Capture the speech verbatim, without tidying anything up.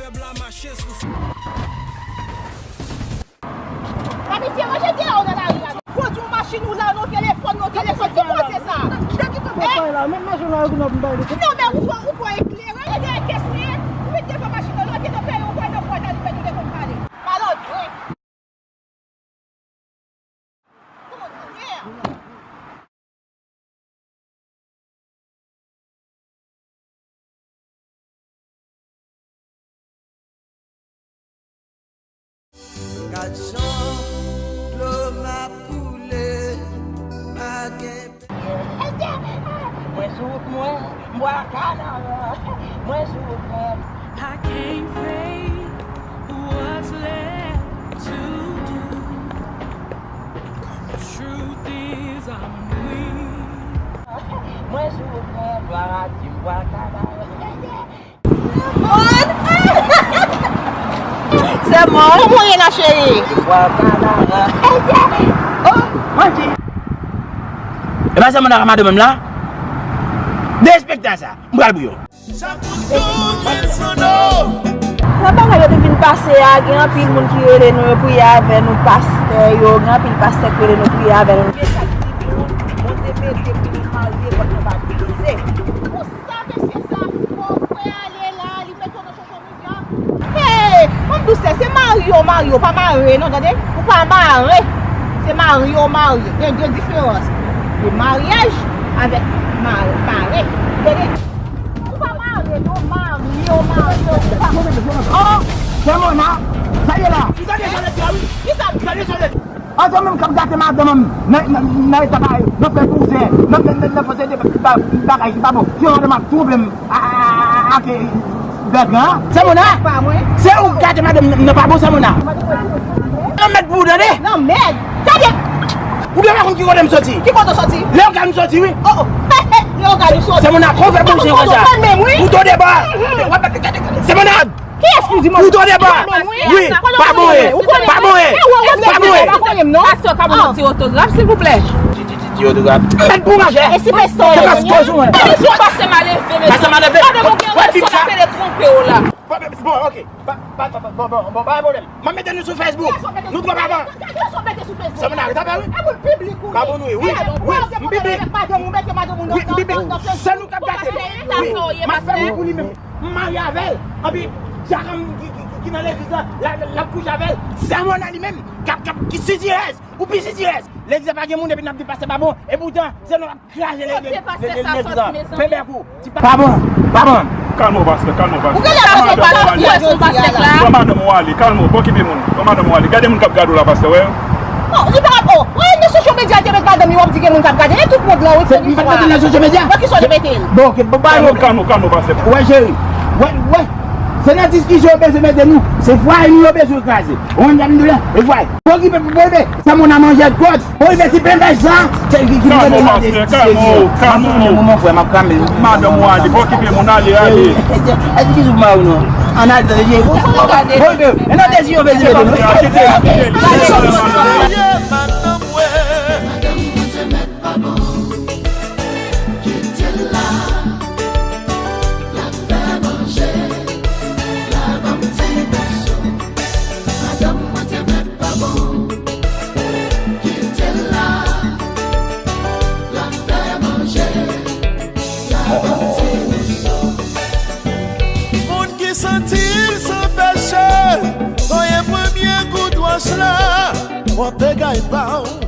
Pèp la mache sou. Abitye ranje deyò nan lari a. Kondwi yon machin ou la, nan telefòn, nan telefòn. Ki koze sa? Non, men ou pran, ou pran eklere. E dèyè kès ou ye, ou vin devan machin nan, lè w te nan peyi, ou pran nan pòt a li, men nou te konn pale. Malandren. Gad jan dlo m ap koule, pa gen. Mwen sou wout mwen, m bwè kanara. Mwen sou wout mwen. I can't fake what's left to do. Truth is, I'm weak. Mwen sou wout mwen, glwa a Dye, m bwè kanara. Sè mò. Kòman w ye la, cheri? M bwè kanara. Oh, manje. E pa sè mò nan ka madanm la? Derespektan sa. M pral bouyon. Sa bagay yo te fin pase a, gen anpil moun ki rele nou, yo priye avè nou, pastè yo, gen anpil pastè ki rele nou, priye avè nou. Gen sa ki di pou Bondye mete pou nou marye, kòt nou pa brize. Pou sa, mesye sa, bon, frè ale la, li met yo nan social media. Hey, mwen m di w sè, se marye w marye, w pa mare non, tande? Ou pa mare. Se marye w marye. Gen de diferans. Le maryaj avèk mare, mare. Tande? Ou pa mare non, marye w marye, ou pa. Oh, Sè Mona, sa ye la? Ou tande sa lè di a wi? Kisa? Tande sa lè di. An, se ou menm k ap gate madanm nan, nan, nan eta parèy, nan fè bouzen, nan, nan, nan, nan fè de ba-, bagay ki pa bon. Se madanm ap twonpe m a, a, a, a, ake Bègran. Sè Mona? Se ou k gate madanm nan, nan pa bon, Sè Mona. Nan mèd pou ou tande. Nan mèd. Tande. Ou gen pa konn ki kote m soti. Ki kote w soti? Leyogàn m soti, wi. Oh, oh. Leyogàn ou soti. Sè Mona, kon fè bouzen konsa. Ou tonbe menm, wi. Ou tonbe bò. Sè Mona. Kiyès ki di mwen? Ou tonbe bò. Wi, pa bon e. Pa bon e. Pa bon e. Pa konnen m non. Pastè, ka ban mwen ti otograf, silvouplè. Ti, ti, ti, ti otograf. Mèt pou manje. E si pastè? Se pas koz ou, hein. Pastè maleve, mesye. Pastè maleve. Gade mwen gen rezon, l ap pede twonpe w la. Bon, ok. Pa, pa, pa, bon, bon, bon, pa gen pwoblèm. M ap mete nou sou Facebook. Nou twò pa bon. Sè Mona, arete avè wi. Pa bon nou ye, wi. Wi, m piblik. Wi, m piblik. Se nou k ap gate. Wi, m ap fè moun pou li menm. M marye avè l. Anpi, dyakonn ki, ki, ki, ki nan legliz la, l ap, l ap kouche avè l. Sè Mona li menm, k ap, k ap, ki sitirèz. Ou pi sitirèz. Legliz la pa gen moun epi n ap di pastè pa bon. Epoutan, se nou k ap kraze le, le, le, legliz la. Fè bèk ou. Pa bon, pa bon. Kalme w, pastè, kalme w, pastè. Ou genlè pastè pa la fiyès ou pastè la. Pran madanm ou ale, kalme w, pa okipe moun. Pran madanm ou ale. Gade moun k ap gade w la, pastè, wè. Oh, li pa, oh, wè, nan social media, te met madanm li, w ap di gen moun k ap gade. E tout mond lan, wi, se li. M pa t mete nan social media. Nan ki sa w te mete l? Bon, ok, bon, kalme w, kalme w, kalme w, pastè. Wè, cheri. Wè, wè. Se nan diskisyon yo bezwen mete nou. Se fwaye nou yo bezwen kraze. Ou konn sa m di w la? E fwaye. Pa okipe, pa okipe. Sè Mona manje kòt. Oy, men ti penpèch sa. Kalme w, pastè, kalme w, kalme w. Madanm ou ale, pa okipe moun, ale, ale. Èske ki sou mari w non? Ann ale, tande, Jezi. Bon, bon, bon, bon, e nan dezi yo vezi mete nou. Madanm mwen te mèt pa bon. Kite l la. L ap fè manje. L ap ban m ti moso. Madanm mwen te mèt pa bon. Kite l la. L ap fè manje. L ap ban m ti moso. Moun ki santi l san peche, voye premye gout wòch la. W ap pegay pa w.